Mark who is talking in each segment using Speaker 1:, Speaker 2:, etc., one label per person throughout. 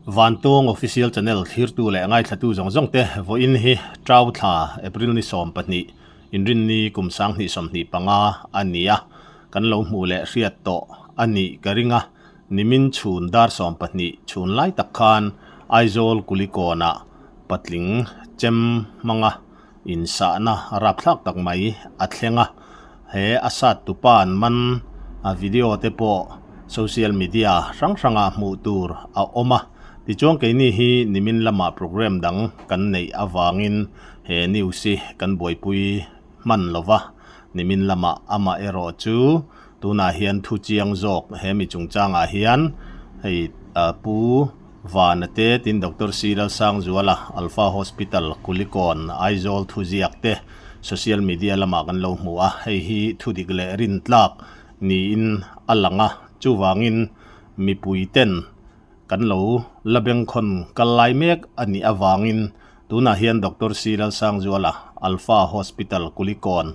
Speaker 1: Vantawng Official Channel thlirtu leh ngaithlatu zawng zawng te vawiin hi Trau thla April ni 12 Inrinni kum 2025 a ni a, kan lo hmuh leh hriat tawh a nih ka ring a, nimin chhun dar 12 chhun lai tak khan Aizawl Kulikawnah patling chem hmanga insahna rapthlak tak mai a thleng a, he a sat tupa an man a video te pawh social media hrang hrangah hmuh tur a awm a, tichuan keini hi nimin lamah program dang kan neih avangin he news hi kan buaipui hman lo va, nimin lamah amah erawh chu tunah hian thu chiang zawk he mi chungchangah hian hei Pu Vana te tin Doctor C Lalsangzuala Alpha Hospital Kulikawn Aizawl thuziak te social media lamah kan lo hmu a, hei hi thudik leh rintlak niin a lang a, chuvangin mipui ten kan lo la bengkhawn kal lai mek a nih avangin tunah hian Doctor C Lalsangzuala Alpha Hospital Kulikawn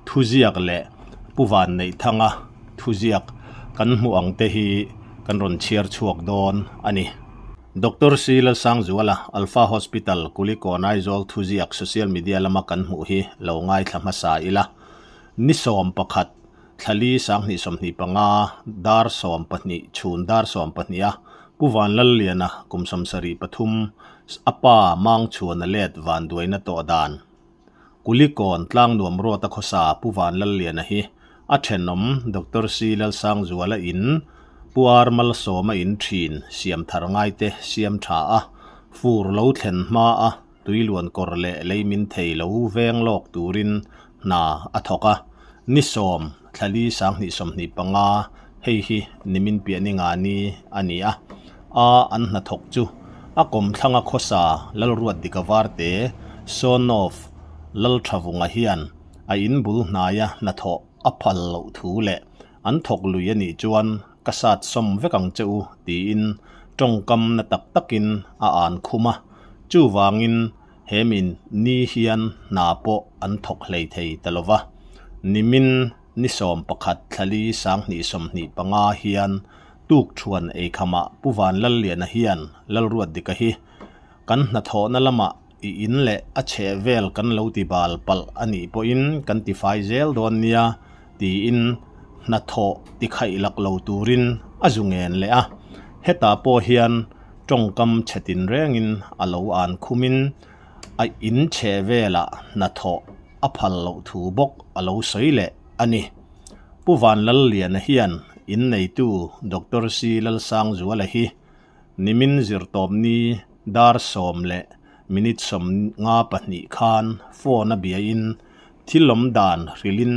Speaker 1: thuziak leh Pu Vanneihthanga thuziak kan hmuh ang te hi kan rawn chhiar chhuak dawn a ni. Doctor C Lalsangzuala Alpha Hospital Kulikawn Aizawl thuziak social media lama kan hmuh hi lo ngaithla hmasa ila. Ni 11 Thlali 2025 dar 12 chhun dar 12 a Pu Vanlalliana kum 73 a pa Mangchhuana let vanduaina tawh dan Kulikawn Tlangnuam Ruata khawsa Pu Vanlalliana hi a thenawm Doctor C Lalsangzuala in Pu Ar Malsawma in thin siam thar ngaite siam tha a, fur lo thlen hma a tuiluan kawr leh lei min thei lo veng lawk turin hna a thawk a. Ni 10 thlali 2025 hei hi nimin piah ni nga ni a ni a, a an hnathawk chu a kawmthlanga khawsa Lalruatdika Varte, Son of Lalthavunga hian a in bul hnaia hnathawh a phal loh thu leh an thawk lui a nih chuan ka sat sawm vek ang che u tiin tawngkam na tak takin a an khum a, chuvangin he min ni hian hna pawh an thawk hlei thei ta lo va, nimin ni 11 thlali 2025 hian tuk thuan eikhamah Pu Vanlalliana hian Lalruatdika hi kan hnathawhna lamah i in leh a chheh vel kan lo ti bal palh a nih pawhin kan ti fai zel dawn nia tiin hnathawh ti khaih lak lo turin a zu ngen leh a, hetah pawh hian tawngkam chhe tin rengin a lo an khumin a in chheh velah hnathawh a phal loh thu bawk a lo sawi leh a ni. Pu Vanlalliana hian inneitu Doctor C Lalsangzuala hi nimin zirtawpni dar 10 leh minute 52 khan phone a biain thil awm dan hrilhin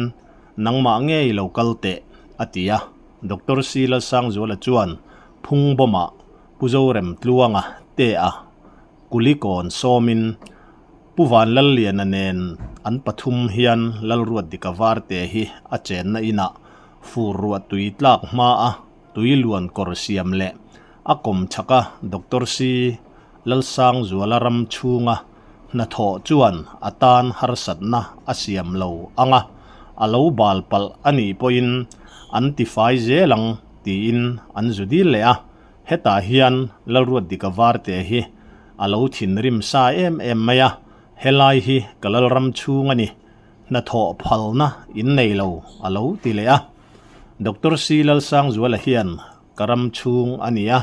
Speaker 1: nangmah ngei lo kal teh a ti a. Doctor C Lalsangzuala chuan phung bawmah Pu Zorem Tluanga te a Kulikawn sawmin Pu Vanlalliana nen an pathum hian Lalruatdika Varte hi a chenna inah fur ruah tui tlak hma a tui luan kawr siam leh a kawm chhaka Doctor C Lalsangzuala ram chhunga hnathawh chuan a tan harsatna a siam lo ang a, a lo bal palh a nih pawhin an tifai zel ang tiin an zu dil leh a, hetah hian Lalruatdika Varte hi a lo thinrim sa em em mai a, helai hi ka lalram chhung a ni, hnathawh phalna in nei lo a lo ti leh a. Doctor C Lalsangzuala hian ka ram chhung a ni a,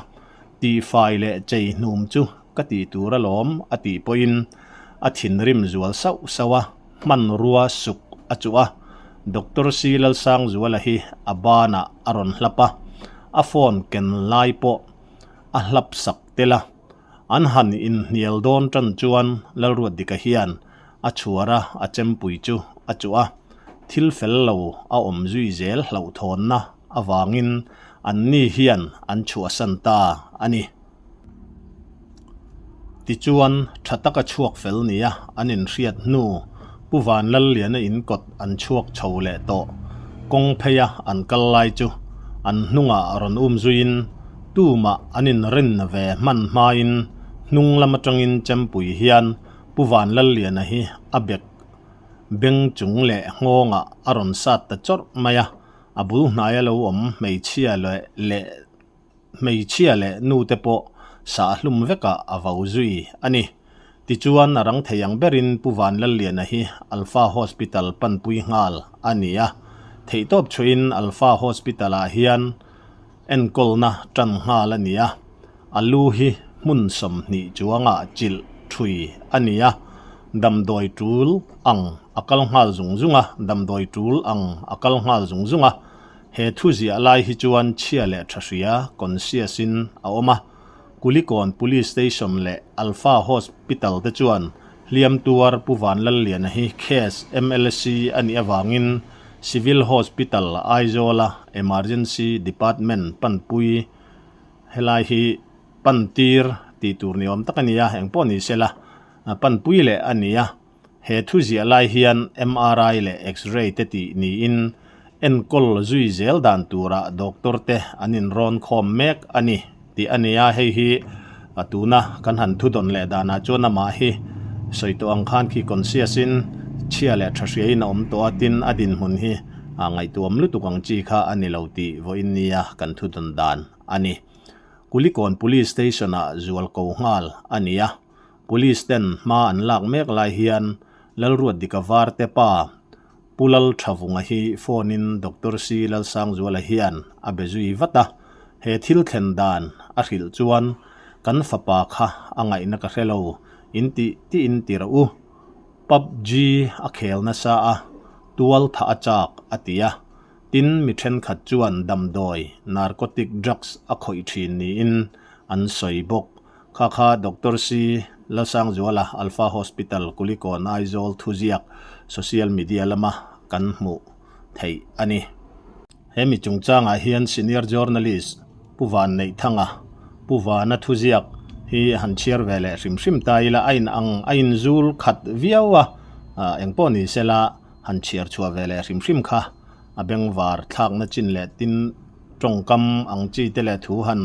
Speaker 1: tihfai leh chei hnum chu ka tih tur alawm a tih pawhin a thinrim zual sauh sauh a, hmanrua suk a chuh a. Doctor C Lalsangzuala hi a banah a rawn hlap a, a phone ken lai pawh a hlap sak tel a. An han inhnial dawn tan chuan Lalruatdika hian a chhuar a, a chempui chu a chuh a, thil fel lo a awm zui zel hlauhthawnna avangin anni hian an chhuahsan ta a ni. Tichuan, tha taka chhuak fel nia an inhriat hnu Pu Vanlalliana in kawt an chhuak chho leh tawh. Kawng pheia an kal lai chu an hnungah rawn um zuiin tumah an inrin ve hman hmain hnung lam atangin Chempui hian Pu Vanlalliana hi a bek beng chung leh nghawngah a rawn sat ta chawrh mai a, a bul hnaia lo awm hmeichhia leh leh hmeichhia leh nu te pawh sah hlum vekah a vo zui a ni. Tichuan a rang thei ang berin Pu Vanlalliana hi Alpha Hospital panpui nghal a ni a, theihtawp chhuahin Alpha Hospital-ah hian enkawlna tan nghal a ni a, a lu hi hmun 20 chuangah chilh thui a ni a, damdawi tul ang a kal nghal zung zung a, damdawi tul ang a kal nghal zung zung a. He thu ziah lai hi chuan chhia leh tha hria conscious in a awm a, Kulikawn Police Station leh Alpha Hospital te chuan hliam tuar Pu Vanlalliana hi case MLC a nih avangin Civil Hospital Aizawl-a Emergency Department panpui helai hi pantir tih tur ni awm tak a ni a, engpawh ni sela panpui leh a ni a. He thu ziah lai hian MRI leh X-ray te tih niin enkawl zui zel dan turah doctor te an inrawn khawm mek a ni tih a ni a, hei hi tuna kan han thu dawn leh danah chuan amah hi sawi tawh ang khan khi conscious in chhia leh tha hriain a awm tawh a, tin a dinhmun hi ngaihtuam lutuk ang chi kha a ni lo tih vawiin nia kan thu dawn dan a ni. Kulikawn Police Station-ah zual ko nghal a ni a. Police ten hma an lak mek lai hian Lalruatdika Varte pa Pu Lalthavunga hi phone in Doctor C Lalsangzuala hian a be zui vat a, he thil thlen dan a hrilh chuan kan fapa kha a ngaihna ka hre lo in tih tih in ti rawh u. PUBG a khel nasa a, tual thah a chak a ti a, tin mi thenkhat chuan damdawi, narcotic drugs, a khawih thin niin an sawi bawk. Kha kha Doctor C. Lalsangzuala, Alpha Hospital, Kulikawn, Aizawl thuziak social media lama kan hmuh theih a ni. He mi chungchangah hian senior journalist Pu Vanneihthanga, Pu Vana thuziak hi han chhiar ve leh hrim hrim ta ila a in ang a inzul khat viau a, engpawh ni sela han chhiar chhuah ve leh hrim hrim kha a bengvar thlakna chin leh tin tawngkam ang chi te leh thu han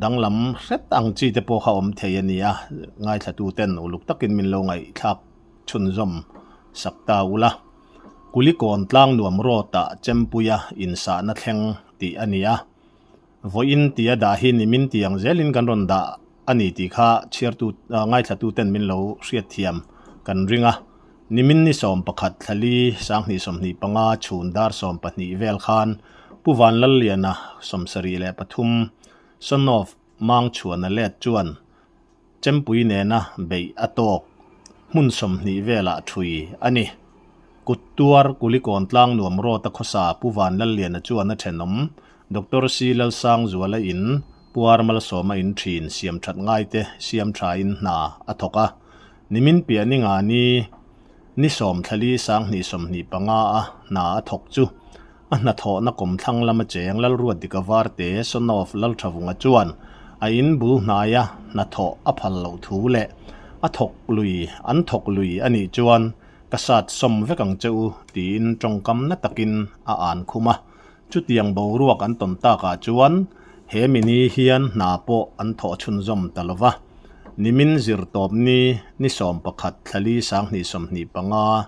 Speaker 1: danglam hret ang chi te pawh kha awm thei a ni a, ngaithlatu ten uluk takin min lo ngaihthlak chhunzawm sak ta ula. Kulikawn tlang nuam rawt ah Chempuia insahna thleng tih a ni a, vawiin tia dah hi nimin ti ang zelin kan rawn dah a ni tih kha chhiartu ngaithlatu ten min lo hriatthiam kan ring a. Nimin ni 11 thlali 2025 chhun dar 12 vel khan Pu Vanlalliana 73 son of Mangchhuana let chuan Chempui nena beih a tawk hmun 20 velah thui a ni. Kut tuar Kulikawn tlang nuam rawta khawsa Pu Vanlalliana chuan a thenawm Doctor C Lalsangzuala in Puar Malsawma in thin siam that ngaite siam thain hna a thawk a. Nimin piah ni nga ni ni 10 thla 2025 a hna a thawk chu a hnathawhna kawmthlang lama cheng Lalruatdika Varte son of Lalthavunga chuan a in bul hnaia hnathawh a phal loh thu leh a thawk lui an thawk lui a nih chuan ka sat sawm vek ang che u tiin tawngkam na takin a an khum a. Chutiang boruak an tawn takah chuan he mini hian hna pawh an thawh chhunzawm ta lo va. Nimin zirtawp ni ni 11 thla 2025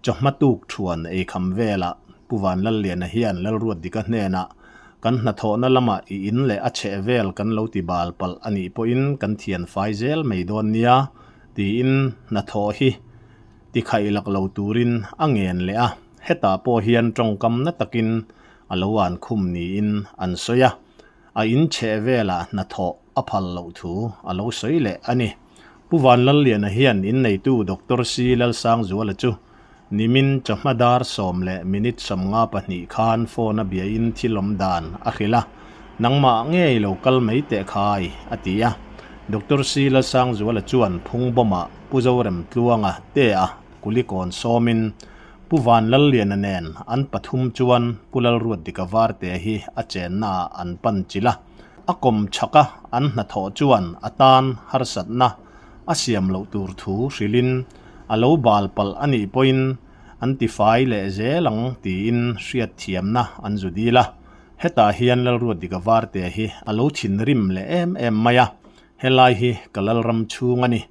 Speaker 1: chawhma tuk thuan eikham velah Pu Vanlalliana hian Lalruatdika hnenah kan hnathawhna lamah i in leh a chheh vel kan lo ti bal palh a nih pawhin kan thian fai zel mai dawn nia tiin hnathawh hi ti khaih lak lo turin a ngen leh a. Hetah pawh hian tawngkam na takin a lo an khum niin an sawi a, a in chheh velah hnathawh a phal loh thu a lo sawi leh a ni. Pu Vanlalliana hian inneitu Doctor C Lalsangzuala chu nimin chawhma dar 10 leh minute 52 khan phone a biain thil awm dan a hrilh a, nangmah ngei lo kal mai teh khai a ti a. Doctor C Lalsangzuala chuan phungbawmah Pu Zoremtluanga te a Kulikawn sawmin Pu Vanlalliana nen an pathum chuan Pu Lalruatdika Varte hi a chennaah an pan chilh a, a kawm chhak a an hnathawh chuan a tan harsatna a siam loh tur thu hrilhin A lo bal palh a nih pawhin an tifai leh zel ang tiin hriatthiamna an zu dil a. Hetah hian Lalruatdika Varte hi a lo thinrim leh em em mai a, helai hi ka lalram chhung a ni.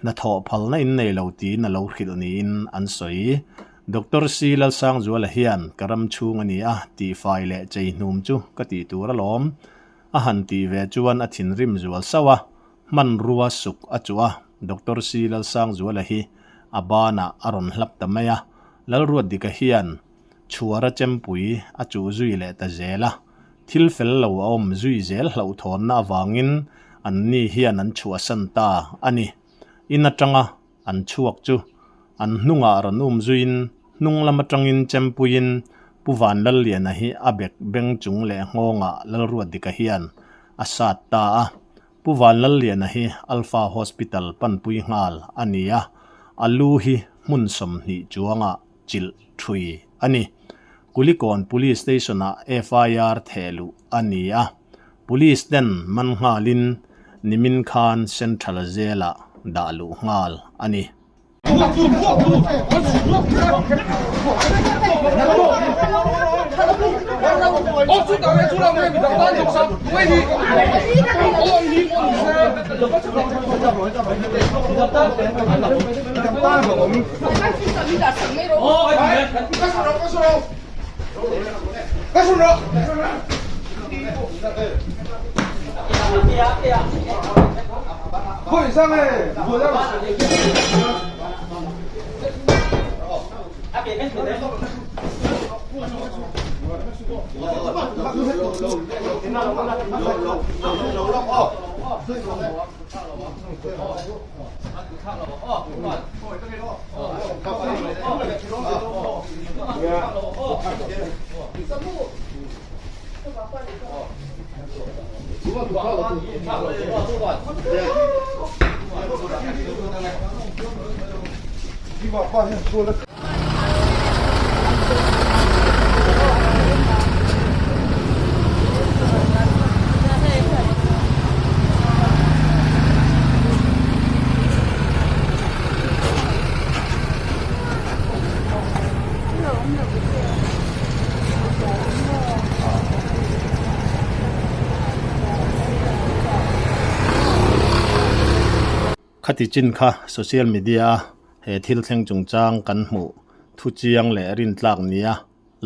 Speaker 1: Hnathawh phalna in nei lo tiin a lo hrilh niin an sawi. Doctor C Lalsangzuala hian ka ram chhung a ni a, tihfai leh chei hnum chu ka tih tur alawm. A han tih ve chuan a thinrim zual sauh a, hmanrua suk a chuh a, Doctor C Lalsangzuala hi a banah a rawn hlap ta mai a, Lalruatdika hian chhuara chempui a chuh zui leh ta zel a, thil fel lo a awm zui zel hlauhthawnna avangin anni hian an chhuahsan ta a ni. In atanga an chhuak chu an hnungah rawn um zuiin hnung lam atangin chempuiin Pu Vanlalliana hi a bek beng chung leh nghawngah Lalruatdika hian a sat ta a. Pu Vanlalliana hi Alpha Hospital panpui nghal a ni a, a lu hi hmun 20 chuangah chilh thui a ni. Kulikawn Police Station-ah FIR theh luh a ni a, Police ten man nghalin nimin khan Central Jail-ah dah luh nghal a ni. Khati chin kha social media a he thil thleng chungchang kan hmuh thu chiang leh rintlak nia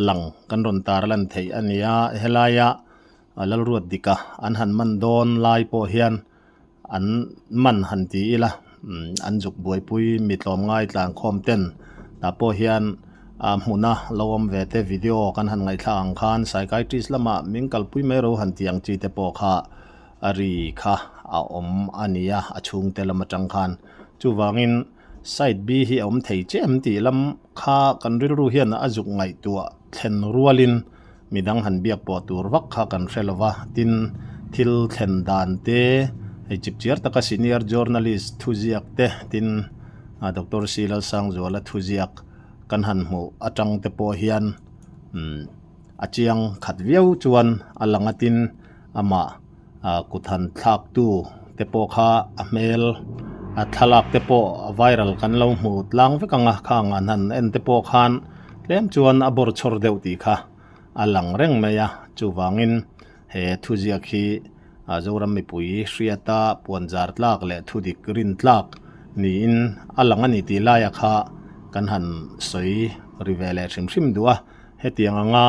Speaker 1: lang kan rawn tar lan theih a ni a, helaia Lalruat dika an han man dawn lai pawh hian an man han ti ila an zuk buaipui mi tlawmngai tlankhawm ten tah pawh hian a hmuna lo awm ve te video kan han ngaihthlak ang khan psychiatrist lamah min kalpui mai ro han tih ang chi te pawh kha a ri kha a awm a ni a, a chhungte lam atang khan chuvangin side B hi a awm thei che em tih lam kha kan rilru hian a zuk ngaihtuah thlen rualin midang han biak pawh tur vak kha kan hre lo va, tin thil thlen dan te hei chipchiar taka senior journalist thuziak te tin Doctor C Lalsangzuala thuziak kan han hmuh atang te pawh hian umm a chiang khat viau chuan a lang a tin amah kut han thlak tu te pawh kha a hmel a thlalak te pawh a viral kan lo hmu tlang vek ang a khang an han en te pawh khan tlem chuan a bawr chhawr deuh tih kha a lang reng mai a chuvangin he thuziak hi Zoram mipui hriata puan zar tlak leh thudik rin tlak niin a lang a ni tih laia kha kan han sawi ri ve leh hrim hrim duh a hetiang anga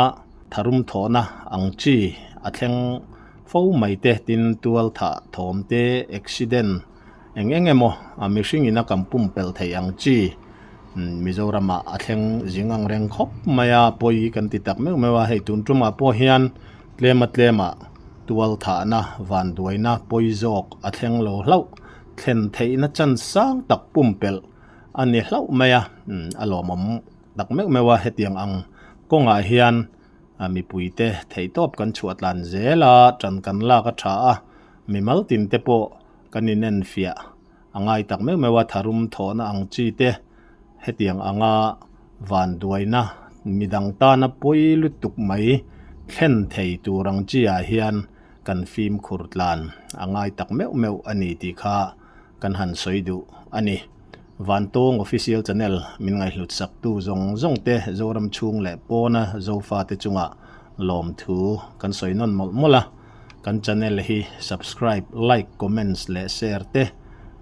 Speaker 1: tharum thawhna ang chi a thleng fo mai te tin tual thah thawm te accident eng eng emaw a mihring in a kan pumpelh theih ang chi Mizoram ah a thleng zing ang reng khawp mai a pawi kan ti tak meuh meuh a hei tun tumah pawh hian tlem a tlem ah tual thahna vanduaina pawi zawk a thleng lo hlauh thlen theihna chan sang tak pumpelh a ni hlauh mai a a lawmawm tak meuh meuh a hetiang ang kawngah hian mipuite theihtawp kan chhuah tlan zel a tan kan lak a tha a mimal tin te pawh kan inenfiah a ngai tak meuh meuh a tharum thawhna ang chi te hetiang anga vanduaina midang tana pawi lutuk mai thlen thei tur ang chi ah hian kan fimkhur tlan a ngai tak meuh meuh a ni tih kha kan han sawi duh a ni. Vantawng Official Channel min ngaihhlut saktu zawng zawng te Zoram chhung leh pawna Zofate chungah lawmthu kan sawi nawn mawlh mawlh a. Kan channel hi subscribe, like, comments leh share te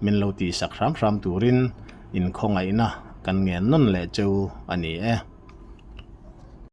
Speaker 1: min lo tihsak hram hram turin inkhawngaihna kan ngen nawn leh cheu a ni e.